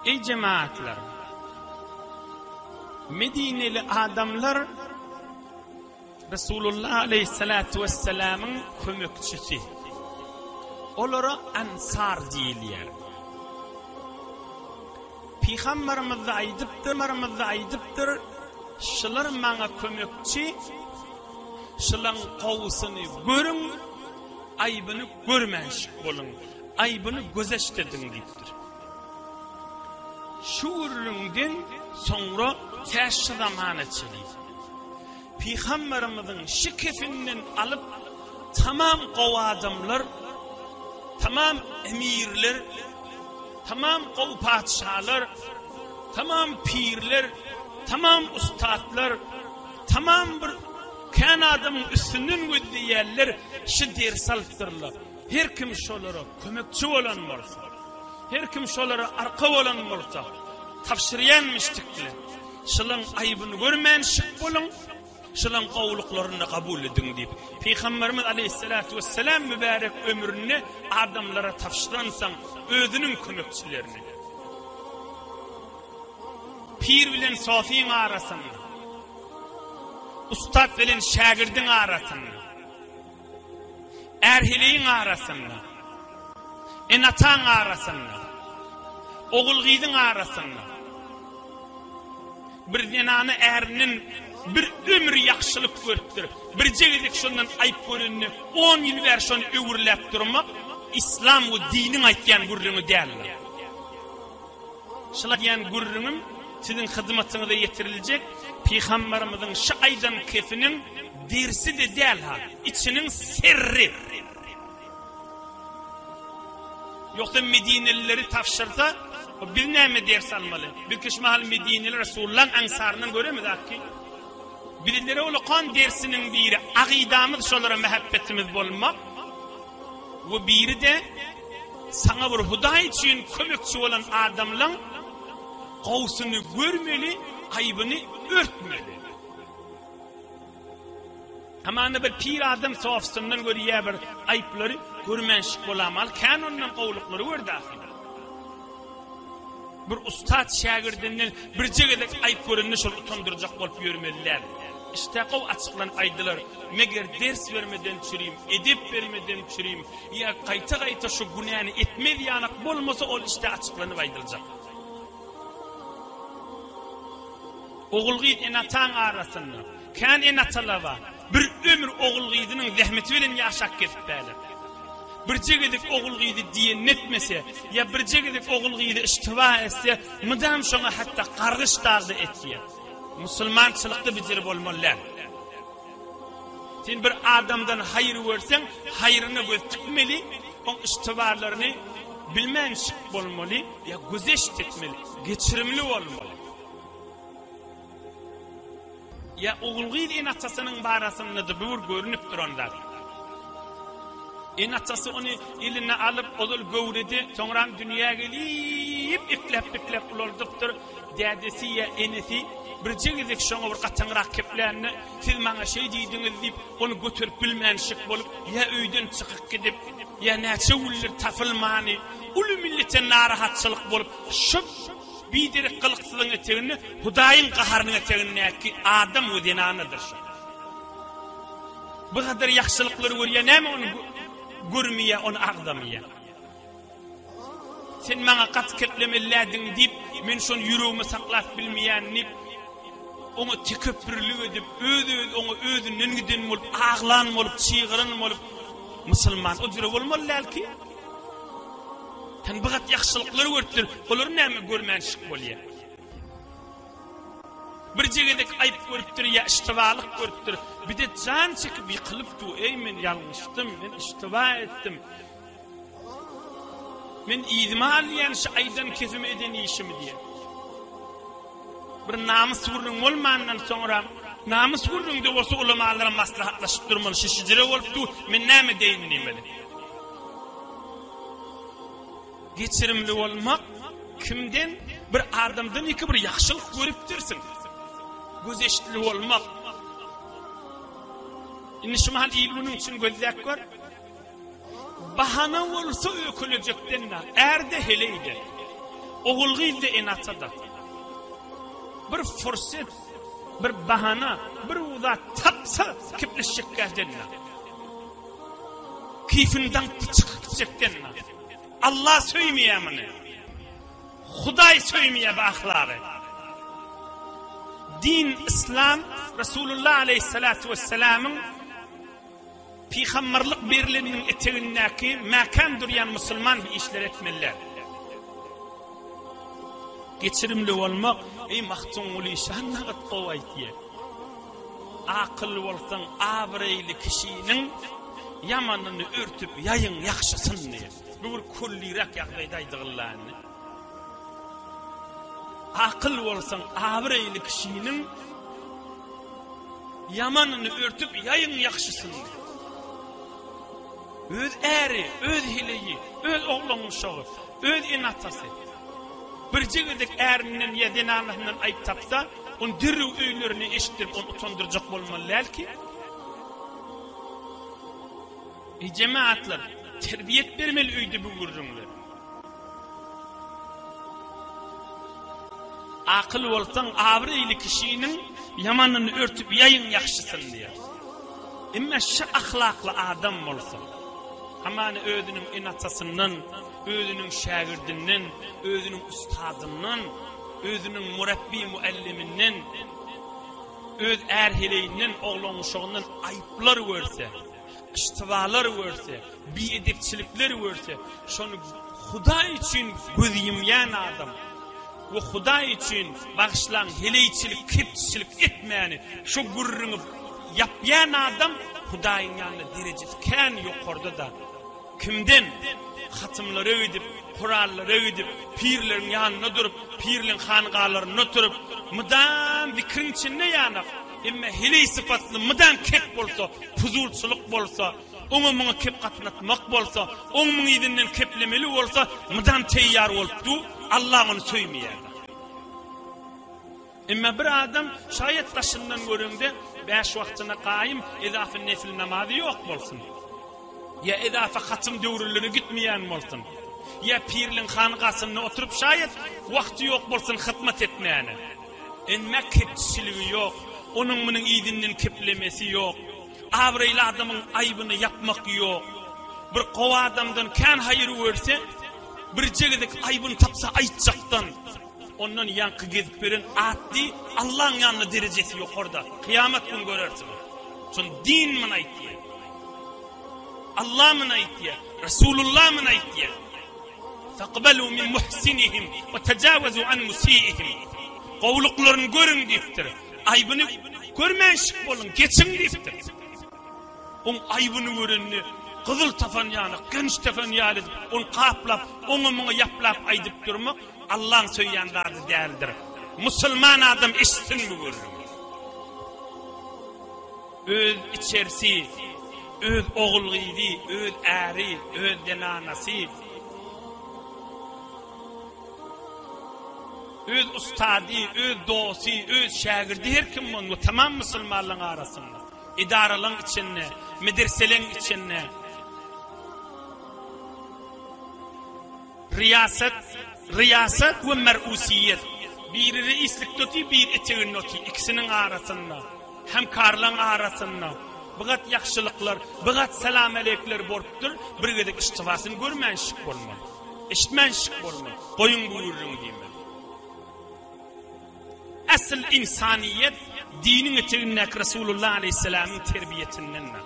Eý jemagatlar! Medineli adamlar Resulullah aleýhissalatu wessalamyň kömekçisi. Olara ansar diýilýär. Pygamberimiz-de aýdypdyr, Pygamberimiz-de aýdypdyr, Şular maňa kömekçi, şulaň gowusyny görüň, aýbyny görmänşik boluň, aýbyny gözeşt ediň diýipdir. Şu gürrüňden soňra tä şu zamana çenli Pygamberimiziň şikefinden alyp tamam gowy adamlar, tamam emirler, tamam gowy patyşalar, tamam pirler, tamam ussatlar, tamam bir kän adamyň üstünden gözleýänler şu dersi alypdyrlar. Her kim şolara kömekçi bolan bolsa, her kim şolara arka bolan bolsa, tabşyrýanmyşdykle, şolaň aýbyny görmän şyk boluň, şolaň gowulyklaryny kabul ediň diýip, Pygamberimiz aleýhissalatu wessalam mübärek ömründe adamlara tabşyransoň, özüniň kömekçilerini. Pir bilen sofyň arasynda, ussat bilen şägirdiň arasynda, Är-heleýiň arasynda, ene-ataň arasynda, ogul-gyzyň arasynda bir zenana ärinden bir ömür ýagşylyk görüpdir. Birje gezek şondan aýyp görende on ýyl bäri şony öwürläp durmak yslam we diniň aýtýan gürrüňi däldir. Şul aýdýan gürrüňim siziň hyzmatyňyza ýetiriljek Pygambarymyzyň şu aýdan kefiniň dersi-de däl-ha, içiniň syrry. Ýogsa medinelileri tabşyrsa, biz näme ders almaly? Biz ki şu mahal medineli Resulullahyň ansaryndan göremiz ki, bizlere ulakan dersiniň biri agydamyz şolara mähebbetimiz bolmak we biri-de Saňa bir Hudaý üçin kömekçi bolan adamlaň gowusyny görmeli, aýbyny örtmeli. Hamana bir pir adam sofysyndan görýär bir aýyplary görmänşik bolamaly, kän ondan gowulyklary gördi ahyry. Bir ussat şägirdinden birje gezek aýyp görende şol utandyrjak bolup ýörmeli däl. Işde gowy açyklanyp aýdylar, meger ders bermeden çürim, edep bermeden çürim, Ýa gaýta-gaýta şu günäni etmez ýanak bolmasa ol işde açyklanyp aýdyljak. Ogul-gyz ene-ataň arasynda. Kän ene-atalar bar. Bir ömür ogul-gyzynyň zähmeti bilen ýaşap gezip bäler. Birje gezek ogul-gyzy diýenini etmese, ýa birje gezek ogul-gyzy iştiba etse, mydam şoňa hatda gargyş dagy-da etýär. Musulmançylykda bijir bolmaly däl. Sen bir adamdan haýyr görseň, haýryna göz tikmeli, oň iştibarlaryny bilmänşik bolmaly, ýa güzeşt etmeli, geçirimli bolmaly. Ýa ogul-gyz ene-atasynyň barasynda-da bu bir görnüp duran zat. Ene-atasy ony eline alyp, ozal göwrede, soňram dünýä gelip, ekläp-bekläp ulaldypdyr. Dädesi ýa enesi birje gezek şoňa bir gataňrak keplände, Siz maňa şeý diýdiňiz diýip, ony göterip bilmänşik bolup, ýa öýden çykyp gidip, ýa näçe günler tapylmany, uly millete narahatçylyk bolup, şu biderek gylyksyzyň eteginde Hudaýyň gaharynyň etegindäki adam we zenanadyr şu. Bu gadar ýagşylyklary görýär, näme ony görmeýär, ony agzamaýar. Sen maňa gaty keplemellädiň diýip, men şony ýüregime saklap bilmeýän diýip, oňa tekepbürlik edip, öz-özi oňa özünden giden bolup, aglan bolup, çygyran bolup, musulman o jüre bolmaly däl ki. Sen bu gat ýagşylyklary görüpdir, olary näme görmänşik bolýar? Birje gezek aýyp görüpdir ýa iştibalyk görüpdir, bir-de jan çekip ýykylyp dur, eý men ýalňyşdym, men iştiba etdim. Men yzyma alýan şu aýdan kesimi eden işimi diýen. Bir namys gürrüň bolmandan soňra, namys gürrüňde bolsa ulamalara maslahatlaşyp durmaly, şu şijire bolup dur, men näme edeýin diýmeli. Geçirimli bolmak kimden? Bir adamdan iki bir ýagşylyk görüpdirsiň. Gözeşli bolmak. Indi şu mahal il-günüň üçin gözläp gör. Bahana bolsa ökülejekden-dä, är-de, heleý-de. Ogul-gyz-da, ene-ata-da. Bir fursat, bir bahana, bir zat tapsa kepleşjekgäden-de. Keýfini daňyp çykyp gitjekden-de. Allah söýmeýär muny. Hudaý söýmeýär bu ahlagy. Din yslam Resulullah aleýhissalatu wessalamyň pygamberlik berleniniň etegindäki mäkäm durýan musulman bu işleri etmeliler. Geçirimli bolmak, eý Magtymguly şa nagt gowy aýtýar. Akylly bolsaň abraýly kişiniň ýamanyny örtüp ýaýyň ýagşysyn diýýär. Bu bir külliräk ýagdaýda aýdygylda indi. Akyl bolsaň abraýly kişiniň ýamanyny örtüp ýaýyň ýagşysyny. Öz äri, öz heleýi, öz oglan-uşagy, öz ene-atasy. Birje gezek ärinden ýa zenanasyndan aýyp tapsa, ony derrew öýlerine eşitdirip, ony utandyrjak bolmaly däl ki. Eý jemaatlar, terbiýet bermeli öýde bu gürrüňler. Akyl bolsaň abraýly kişiniň ýamanyny örtüp ýaýyň ýagşysyny diýýär. Emma şy ahlakly adam bolsa, hamana özüniň ene-atasyndan, özüniň şägirdinden, özüniň ustadyndan, özüniň murabbi mualliminden, öz är-heleýinden, oglan-uşagyndan aýyplar görse, Yştybalar görse, biedepçilikler görse, şony Hudaý üçin göz ýumýan adam we Hudaý üçin, bagyşlaň, heleýçilik, kepçiçilik etmäni, şo gürrüňi ýapýan adam Hudaýyň ýanynda derejesi kän ýokarda-da. Kimden? Hatymlara gidip, Kurallara gidip, pirleriň ýanynda durup, pirleň hangalarynda oturyp, mydam zikriň içinde ýanak, emma heleý sypatly mydam kep bolsa, puzulçylyk bolsa, oňa-muňa kep gatnatmak bolsa, oň-muň yzyndan keplemeli bolsa, mydam teýýar bolup dur, Allah ony söýmeýär. Emma bir adam şaýat daşyndan göreňde bäş wagtyna gaýym edafa nefil namazy ýok bolsun. Ýa edafa hatym döwrülere gitmeýän bolsun. Ýa pirliň hangasynda oturyp şaýat wagty ýok bolsun hyzmat etmäne. Emma kepçiligi ýok, onuň munuň yzyndan keplemesi ýok. Abraýly adamyň aýbyny ýapmak ýok. Bir gowy adamdan kän haýyr görse, birje gezek aýbyny tapsa aýtjakdan. Ondan ýaňky gezip beren atdy Allaň ýanynda derejesi ýokarda. Kyýamat gün görersiňiz. Şony din muny aýtýar. Allah muny aýtýar. Resulullah muny aýtýar. Faqbalu min muhsinihim we tajawazu an musiihim. Gowulyklaryny görüň diýipdir. Aýbyny görmänşik boluň, geçiň diýipdir. Oň aýbyny görende, gyzyl tapan ýaly, genç tapan ýaly edip, ony gaplap, oňa-muňa ýaplap aýdyp durmak Allaň söýýän zady däldir. Musulman adam eşitsin bu gürrüňi. Öz içerisi, öz ogul-gyzy, öz äri, öz zenanasy, öz ustady, öz dosty, öz şägirdi her kim bolsun, tamam musulmanlaryň arasynda. Edaralaň içinde, medreseleň içinde. Riýasat, riýasat we mer'usiýet. Biri reislikde otyr, biri eteginde otyr. Ikisiniň arasynda, hemkarlaň arasynda bir gat ýagşylyklar, bir gat salam-aleykler bolupdyr. Bir gezek iştibasyny görmänşik bolmaly. Eşitmänşik bolmaly. Goýuň bu gürrüňi diýmeli. Asyl ynsanyýet diniň etegindäki Resulullah aleýhissalamyň terbiýesindendir.